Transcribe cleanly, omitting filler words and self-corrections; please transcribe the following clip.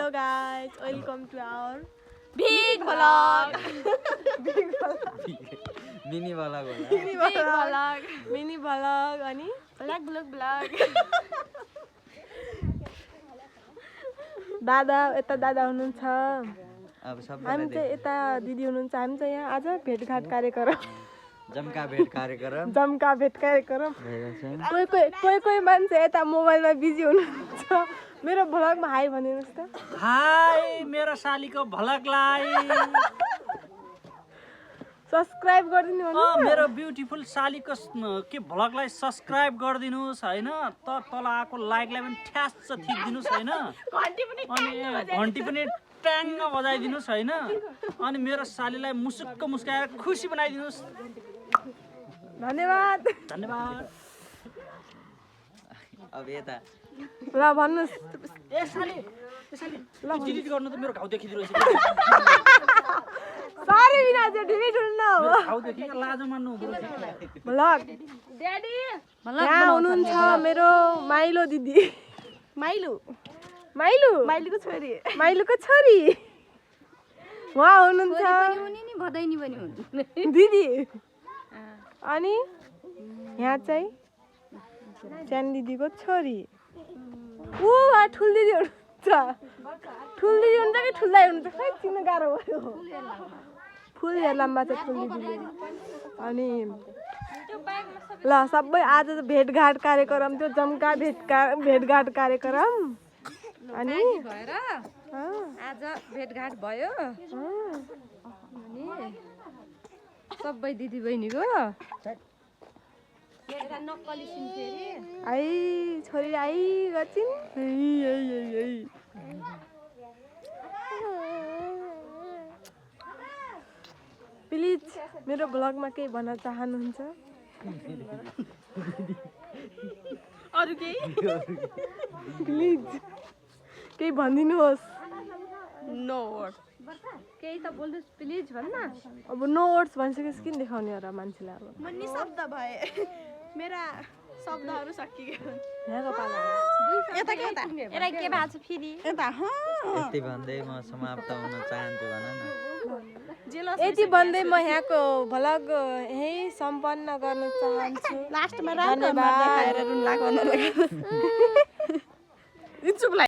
Hello guys, welcome to our big vlog. Big vlog. Mini vlog होला. Big vlog. Mini vlog अनि vlog. दादा यता दादा हुनुहुन्छ. अब सबैले हामी चाहिँ यता दिदी हुनुहुन्छ. हामी चाहिँ यहाँ आज भेटघाट कार्यक्रम. जम्का भेट कार्यक्रम कोही मान्छे यता मोबाइलमा बिजी हुनुहुन्छ. मेरो भ्लगमा हाई भनिदिनुहोस् त. हाई मेरो सालीको भ्लगलाई सब्स्क्राइब गरिदिनु होला. मेरो ब्युटिफुल सालीको के भ्लगलाई सब्स्क्राइब गरिदिनुहोस् हैन. तल आएको लाइकलाई पनि ठ्यास्स थिचिदिनुहोस् हैन. अनि घन्टी पनि ट्याङ्ग बजाइदिनुहोस् हैन. अनि मेरो सालीलाई मुसुक्क मुस्काएर खुसी बनाइदिनुहोस्. धन्यवाद. अब यता ल भन्नुस्. ए साली डिलिट गर्नु त मेरो घाउ देखिदिरहेछ. सरी बिना चाहिँ डिलिट हुन्न हो. घाउ देखि लाज मान्नु हुँदैन. भ्लग ड्याडी यहाँ हुनुहुन्छ मेरो माइलो दिदी. माइलोको छोरी उहाँ हुनुहुन्छ दिदी. अनि यहाँ चाहिँ सानो दिदीको छोरी. ऊ ठुल दिदी हुनुहुन्छ. ठुल दिदी हुन्छ कि ठुल्दाइ हुनुहुन्छ खै चिन्न गाह्रो भयो. फुल हेर लाम्बा छ ठुल दिदी. अनि ल सबै आज भेटघाट कार्यक्रम थियो. जम्का भेटघाट कार्यक्रम. अनि आज भेटघाट भयो. अनि सबै दिदी बहिनीको आई छोरी आई गर्छिन्. प्लिज मेरो ब्लगमा केही भन्न चाहनुहुन्छ? अरु केही प्लिज केही भनिदिनुहोस्. नो वर्ड केही त बोल्नुस् प्लिज भन्न. अब नो वर्ड्स भनिसकेपछि किन देखाउने र मान्छेलाई. अब म निशब्द भए. मेरा शब्दहरू सकियो. यहाँको पाला यता के भएको छ फेरि यता. यति भन्दै म समाप्त हुन चाहन्छु भन न. यति भन्दै म यहाँको भ्लग यही सम्पन्न गर्न चाहन्छु. लास्टमा राम्रो देखाएर रुन लाग्नु